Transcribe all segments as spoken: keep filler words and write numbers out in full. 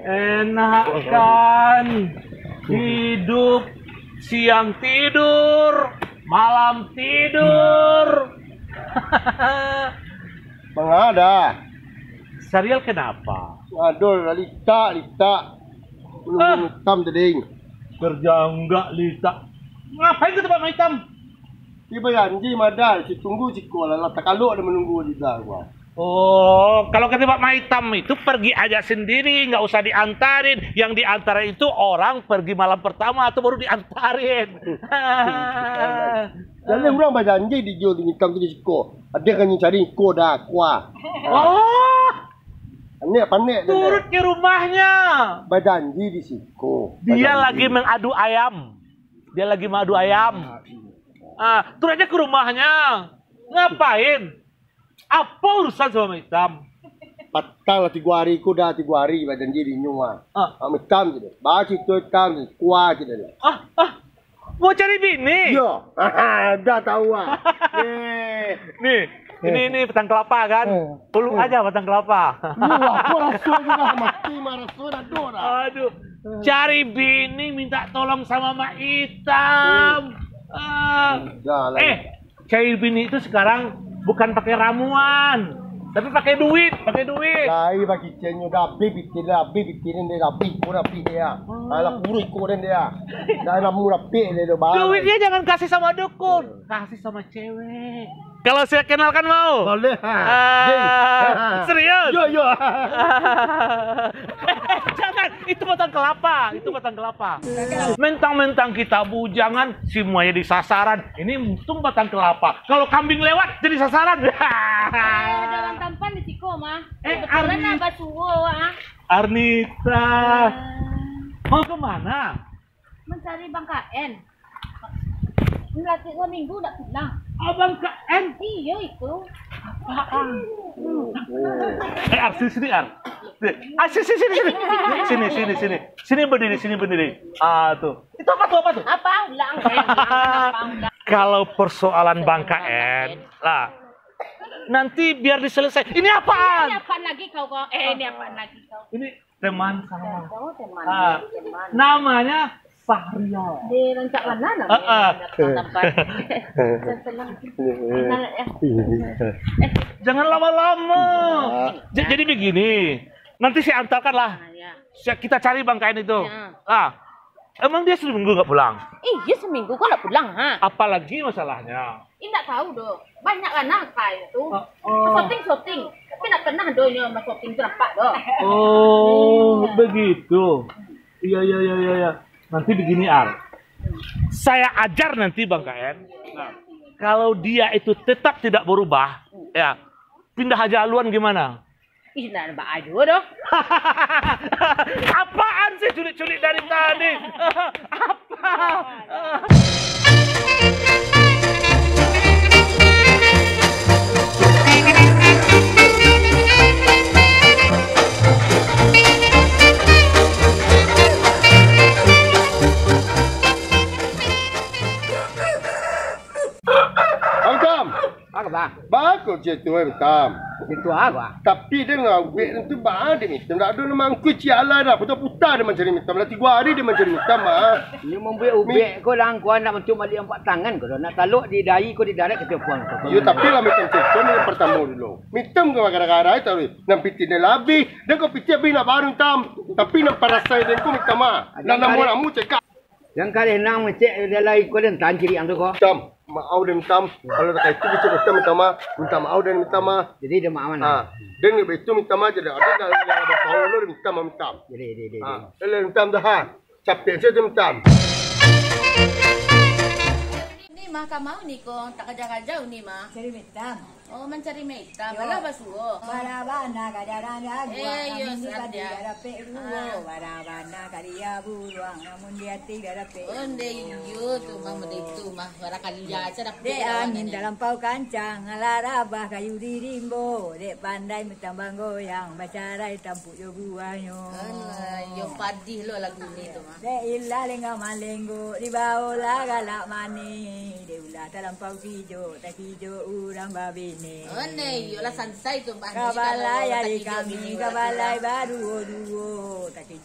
Enak kan? Hidup, siang tidur, malam tidur. Mangada? Sarial kenapa? Aduh, litak, litak. Belum Ah. Hitam tadi. Kerja enggak litak. Ngapain ke tempat hitam? Tiba janji madan, si tunggu siko lah, lah takalok dah manunggu di dah gua. Oh, kalau kata Pak Maitam itu pergi aja sendiri, nggak usah diantarin. Yang diantarin itu orang pergi malam pertama atau baru diantarin. Jadi urang bajanji di jo di hitam tu di siko. Ada kan yang cari ko dah kuah. Oh, Panek, panek dia. Turut ke rumahnya. Bajanji di siko. Dia Bajanji. Lagi mengadu ayam. Dia lagi mengadu ayam. Ah, turut aja ke rumahnya. Ngapain? Apa urusan sama Mak Itam? Patang lah tigo hari, ko dah tigo hari bajanji di inyo ah. Ah. Mak Itam je deh. Baru cerita Itam je, kuah je deh. Ah, ah. Mau cari bini? Yo. Dah tahu ah. Nih. Nih, ini, ini batang kelapa kan? Eh. Peluk aja batang kelapa. Yo, apa raso je dah, mati mah raso dah, doh dah. Aduh. Cari bini minta tolong sama Mak Itam. Ah. Dah lah. Eh, cari bini itu sekarang bukan pakai ramuan, tapi pakai duit, pakai duit. Lai bagi cenyo dah, abih pitih dah, abih pitih dah, abih iko dah, abih dia. Alah, puro iko dah dia. Dah ramu rapik dia tu, bah. Duitnya jangan kasih sama dukun, kasih sama cewek. Kalau saya kenalkan mau? Boleh. Ah, Ding. Serius? Yo, yo. Jangan, itu batang kelapa, itu batang kelapa. Mentang-mentang kita bujangan, semuanya disasaran. Ini untung batang kelapa. Kalau kambing lewat, jadi sasaran. Eh, ada urang tampan di siko mah. Eh, Kebetulan Arni- abah suruh, ah. Arnita. Ah. Mau ke mana? Mencari Bang K N. Melatih dua minggu ndak pulang. Abang K N? Iyo itu. Apaan? Eh, Ar, sini, sini, Ar. Ah, sini, sini, sini, sini. Sini, sini, sini. Sini berdiri, sini berdiri. Ah, tuh. Itu apa tuh, apa tuh? Apa? Ulang, eh, ulang, apa, ulang. Kalau persoalan Bang K N, lah, nanti biar diselesai. Ini apaan? Ini apaan lagi kau, kau? Eh, ini apaan lagi kau? Ini teman sama. Oh, teman, Ah, teman. Namanya Sahrial. Di rancak mana namanya? Ah, ah. Rancak tempat. Senang. Senang, ya. Eh, jangan lama-lama. Ah. Ja-, jadi begini, nanti saya antarkan lah. Ah, ya. Saya, kita cari Bang K N itu. Ya. Ah, emang dia seminggu nggak pulang? Iya, seminggu kok nggak pulang, ha? Apalagi masalahnya? Indak tahu doh. Banyak lah nangkai tu. Oh, oh. Syuting-syuting. Tapi ndak pernah doh inyo syuting tu nampak doh. Oh, begitu. Iya, iya, iya, iya, iya. Nanti begini, Ar. Saya ajar nanti Bang K N. Nah, kalau dia itu tetap tidak berubah, ya, pindah aja haluan gimana? Ih, ndak nampak ajo doh. Apaan sih culik-culik dari tadi? Apa? Angkam! Apo, Bang? Bagus je tu, eh, Mitam. Itu apo? Tapi dia ngawek tu, bah, dia Mitam. Tak ada nama angku ciak lah dah. Putar-putar dia mancari Mitam. Lah tiga hari dia mancari Mitam, ah. Dia mambuek ubek ko lah, angku nak mancuik baliak ampak tangan ko dah. Nak talok di dahi ko, di darat ka telepon ko. Yo, tapi lah Mitam telepon yang pertama dulu. Mitam ko gara-gara itu, nan pitih dia lah habis. Dan ko pitih habis nak baru Mitam. Tapi nak parasai dia ko Mitam, ah. Nak namu-namu cekak. Yang ka Renang mecek dalam iko den tan ciri ang tu ko. Tam, maaf den Tam. Kalau tak itu bisa betul minta maaf, minta maaf den minta maaf. Jadi dia maaf mana? Ah, den itu minta maaf je dah. Ada dah yang ada power lo minta maaf minta. Jadi, jadi, jadi. Ah, den minta dah ha. Capek saja minta. Ni mah kamau ni ko, tak kaja-kaja ni mah. Cari minta. Oh, mancari Mak Itam. Yo. Alah basuo. Bara bana ka jarang jaguak. Eh, yo, kami ni padi sadap. Ka dapek duo. Ah. Bara bana ka dia buruang, namun di ati ka dapek duo. Onde iyo tu mah, mode itu mah. Bara kalia aja dapek. Dek angin talampau kancang, alah rabah kayu di rimbo. Dek pandai mitambang goyang, bacarai tampuk jo buahnyo. Alah, yo padih lo lagu ni tu mah. Dek ilah lenggang malenggok, dibaolah galak manih. Dek ulah talampau kijok, takijok urang babini. Oh, ne, iyolah santai tu, Bah. Kabalai ari kami, kabalai baduo-duo, takijok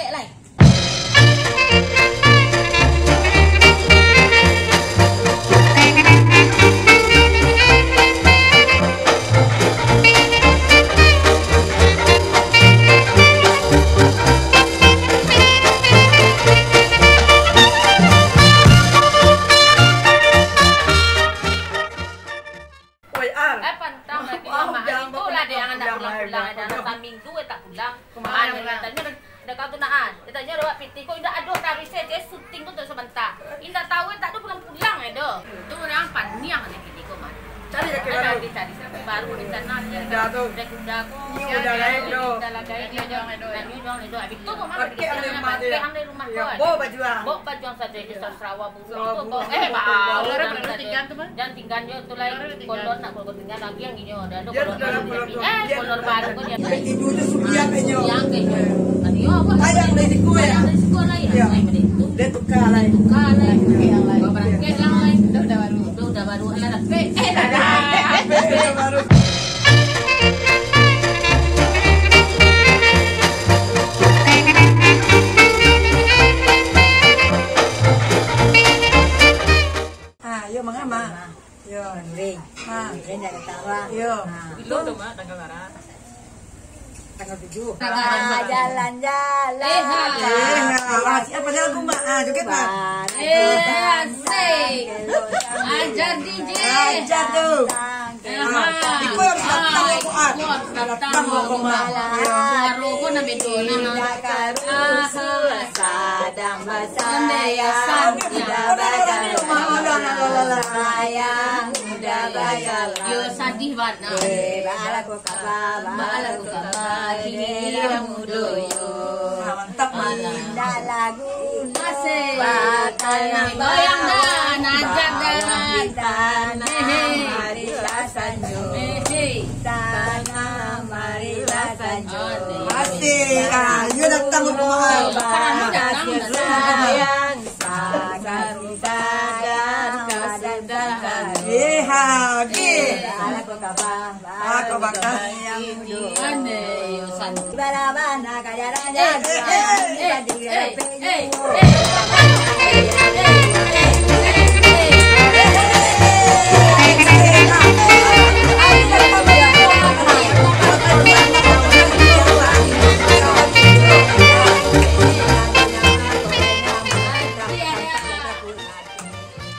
cekek lai. Oi, Al. Eh, pantang lagi. Maaf, mak, jangan itu lah dia yang nak pulang-pulang, dah saminggu eh tak pulang. Kemana? Ah, dia pulang? Katanya dah, dah kau tu nak, ah. Dia tanya dah buat P T, kok indak ado dah habis eh, dia syuting tu untuk sebentar. Indak tahu eh, tak ada pulang-pulang eh, doh. Tu orang paniang ni P T kau, Mak. Cari laki baru. Cari laki baru di sana, dia dah tu. Dah kuda kau. Ini udah lain, doh. Dah lah lain, doh. Dah nyunyong, doh. Habis tu kau, Mak, pakai dia ambil rumah dia. Pakai ambil rumah kau. Bo bajuang. Bo bajuang saja, dia sarawa. Itu kok, eh, bau. Kolor baru tinggan tu, Bang? Jan tinggan jo tu lai. Kolor nak kolor tinggan lagi yang inyo. Ado kolor baru. Eh, kolor baru ko dia. Tidur tu suliang kayaknyo. Suliang kayaknyo. Tadi Layang dari siku, ya? Layang dari siku, layang. Iya. Layang dari situ. Dia tukar, layang. Tukar, layang. Tukar, layang. Bawa barangkek, layang. Udah, udah baru. Udah, udah baru. Eh, eh, dah, dah. Udah baru. Ah, yo, mangama. Yo. Weh. Ha. Weh, dah datang lah. Yo. Ha. Itu tu, Mak, tanggal bara? Tanggal tujuh. Ah, jalan-jalan. Eh, ha. Eh, ha. Ah, siapa lagu, Mak? Ah, joget, Mak. Eh, asik. Ajar D J. Ajar tu. Eh, ha. Ikut harus datang, Mak. Ikut harus datang, Mak. Suara pun nak betul, nah. Ah, ha. Sadang basayang, muda bagalah. Sayang, muda bagalah. Yo, sadih banget. Weh, balaku kaba, balaku kaba, kini mudo yo. Ah, mantap, Mak. Indah lagu. Asik. Batang goyang dah, najak dah. Bintang, marilah sanjo. Hei, hei. Tanah, marilah sanjo. Asik. Ah, yo datang ke rumah. Sayang, sakasih dan kasudahan. Eh, ha, oke. Balaku kaba, balaku kaba. Ane, yo, san. Bala bana ka jalan-jalan. Eh, eh, eh, eh.